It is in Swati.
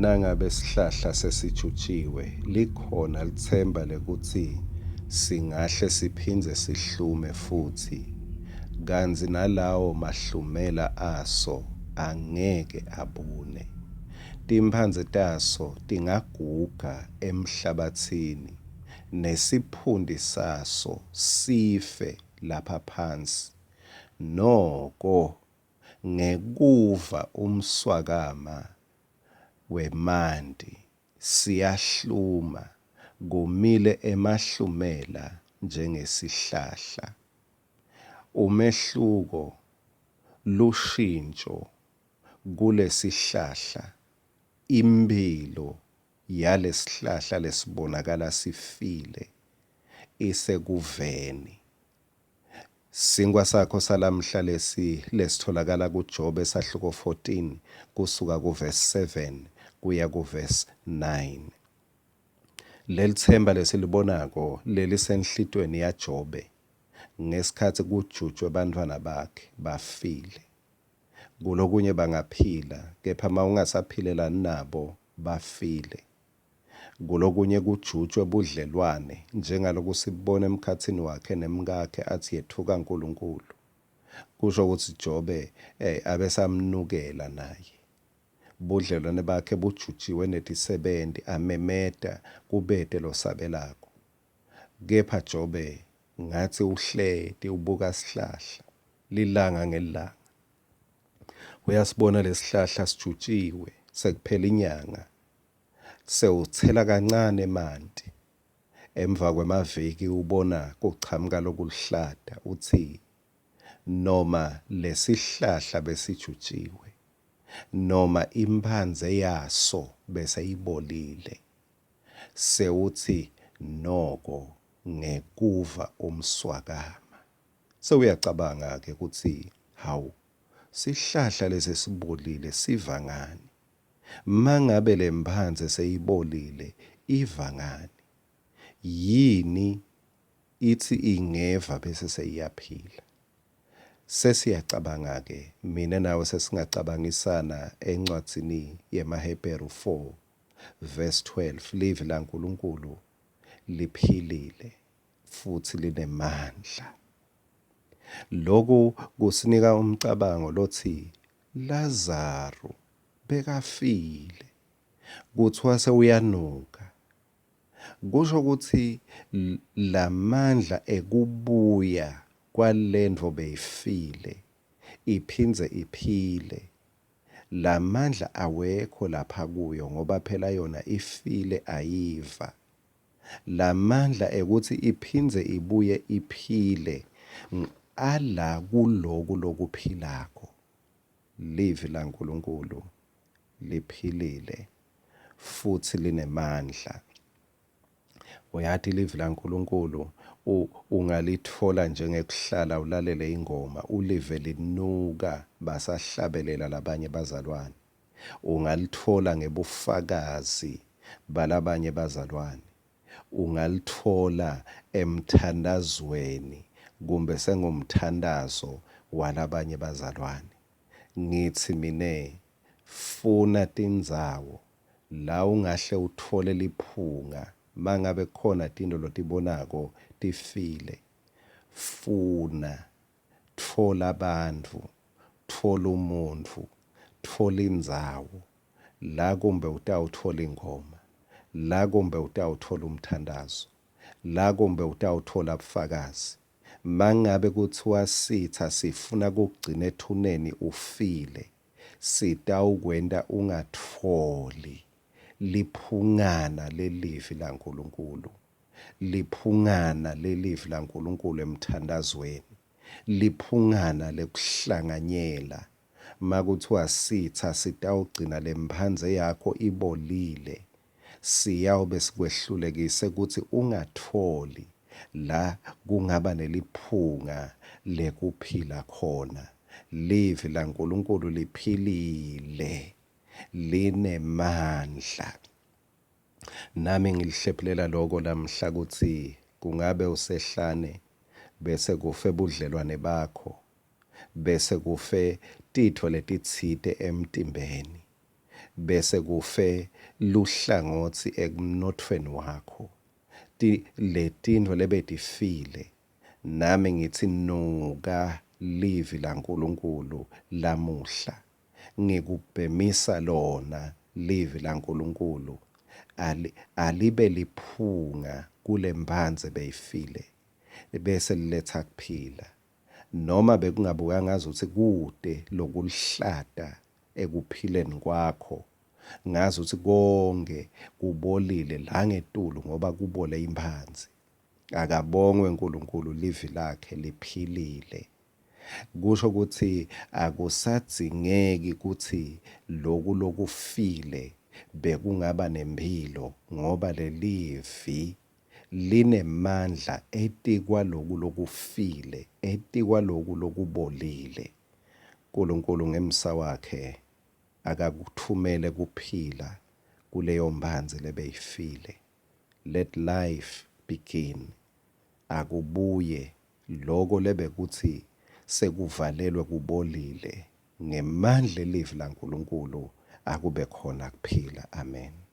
Nangabe sihlahla sesijutjiwe, likhona litsemba lekutsi singahle siphindze sihlume futsi, kantsi nalawo mahlumela aso angeke abune. Timphandze taso tingaguga emhlabatsini, nesiphunti saso sife lapha phansi, noko ngekuva umswakama wemanti, siyahluma, kumile emahlumela njengesihlahla. Umehluko, lushintjo kulesihlahla, imphilo yalesihlahla lesibonakala sifile isekuveni. Sinkwa sakho salamhla lesi lesitholakala kuJobe sahluko 14 kusuka kuvesi 7 kuya kuvesi 9. Lelitsemba lesilibonako lelisenhlitweni yaJobe ngesikhatsi kujutjwe bantfwana bakhe bafile. Kulokunye bangaphila kepha mawungasaphilelani nabo bafile. Kulokunye kujutjwe budlelwane njengaloku sibona emkhatsini wakhe nemkakhe atsi yetfuka Nkulunkulu. Kusho kutsi Jobe eh, abesamnukela naye. Budlelwane bakhe bujutjiwe netisebenti amemeta kubete losabelako. Kepha Jobe ngatsi uhleti ubuka sihlahla lilanga ngelilanga. Uyasibona lesihlahla sijutjiwe sekuphela inyanga Sewutsela kancane emanti. Emva kwemaviki ubona kuchamuka lokuluhlata, utsi, Noma lesihlahla besijutjiwe, noma imphandze yaso beseyibolile, sewutsi noko ngekuva umswakama. Sewuyacabanga-ke kutsi, Hawu, sihlahla lesesibolile siva ngani? Mangabe lemphandze seyibolile iva ngani? Yini itsi ingeva bese seyiyaphila? Sesiyacabanga-ke, mine nawe sesingacabangisana encwadzini yemaHebheru 4 verse 12, livi laNkulunkulu liphilile futsi linemandla. Loku kusinika umcabango lotsi Lazaru bekafile, kutsiwa sewuyanuka. Kusho kutsi lamandla ekubuya kwalentfo beyifile iphindze iphile, lamandla awekho lapha kuyo ngoba phela yona ifile ayiva. Lamandla ekutsi iphindze ibuye iphile ala kuloku lokuphilako. Livi laNkulunkulu liphilile futsi linemandla. Uyati livi laNkulunkulu ungalitfola njengekuhlala ulalele ingoma ulive linuka basahlabelela labanye bazalwane. Ungalitfola ngebufakazi balabanye bazalwane. Ungalitfola emthandazweni kumbe sengumthandazo walabanye bazalwane. Ngitsi mine funa tindzawo la ungahle utfole liphunga mangabe kukhona tintfo lotibonako tifile. Funa, tfola bantfu, tfola umuntfu, tfola indzawo la kumbe utawutfola ingoma, la kumbe utawutfola umthandazo, la kumbe utawutfola bufakazi. Mangabe kuthiwa sitha sifuna kugcina ethuneni ufile, sitawukwenta ungatfoli liphungana lelivi laNkulunkulu, liphungana lelivi laNkulunkulu emthandazweni, liphungana lekuhlanganyela Makuthiwa sitsa sitawugcina lemphandze yakho ibolile, siyawube sikwehlulekise kutsi ungatfoli la kungaba neliphunga lekuphila khona. Livi laNkulunkulu liphilile, linemandla. Nami ngilihlephulela loko lamhla kutsi kungabe usehlane bese kufe budlelwane bakho bese kufe titfo letitsite emtimbeni. Bese kufe luhlangotsi emnotfweni wakho. Ti, letintfo lebetifile, nami ngitsi nuka Livi laNkulunkulu lamuhla. Ngikubhemisa lona Livi laNkulunkulu. Ali, alibe liphunga kulemphandze beyifile, bese liletsa kuphila. Noma bekungabuka ngazuthi kute lokulihlata ekuphileni kwakho, ngazuthi konke kubolile la ngetulu ngoba kubole imphandze. Akabongwe uNkulunkulu, livi lakhe liphilile. Kusho ukuthi akusadzingeki kutsi loku lokufile bekungaba nemphilo ngoba lelivi linemandla etikwaloku lokufile, etikwaloku lokubolile. Nkulunkulu ngemsa wakhe akakutfumele kuphila kuleyo mphandze lebeyifile. Let life begin. Akubuye loko lebekutsi sekuvalelwe kubolile ngemandla elivi laNkulunkulu akube khona kuphila. Amen.